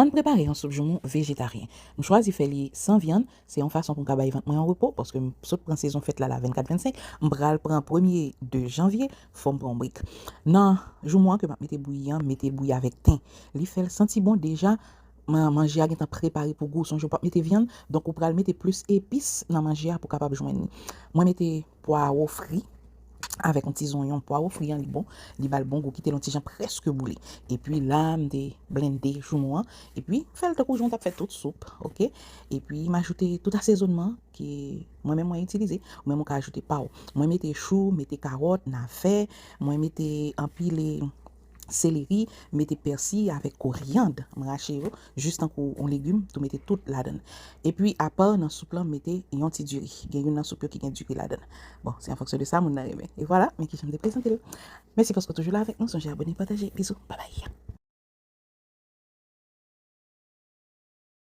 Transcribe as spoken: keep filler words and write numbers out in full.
Ann prepare yon soup joumou vejetaryen. M chwazi fè li san vyann, se yon fason pou m ka bay vant mwen yon repo, paske m sot pran sezon fèt la, la vennkat vennsenk, m pral pran premye de janvye, fò m pran yon brik. Nan joumou an ke m ap mete bouyi an, mete bouyi avèk ten. Li fè l santi bon deja, man- manje a gentan prepare pou gou. Sonje w p ap mete vyann, donk ou pral mete plis epis nan manje a pou kapab jwenn li. Mwen mete pwawo fri avèk yon ti zonyon. Pwawo fri an li bon, li ba l bon gou, kite l yon ti jan prèske boule. Epi la, m te blende joumou an, epi fè l tankou jan w t ap fè tout soup, oke? Epi m ajoute tout asezonman ke mwen menm mwen itilize, ou menm ou ka ajoute pa w. Mwen mete chou, mete kawòt, navè, mwen mete anpil seleri, mete pèsi avèk koryann, m rache yo, jis tankou yon legim, tou mete tout ladan. Epi apa nan soup lan, mete yon ti diri. Gen youn nan soup yo ki gen diri ladan. Bon, se an fonksyon de sa moun nan renmen. E vwala, men kijan m te prezante l. Mèsi paske w toujou la avèk nou. Sonje abòne, pataje. Bizou. Babay.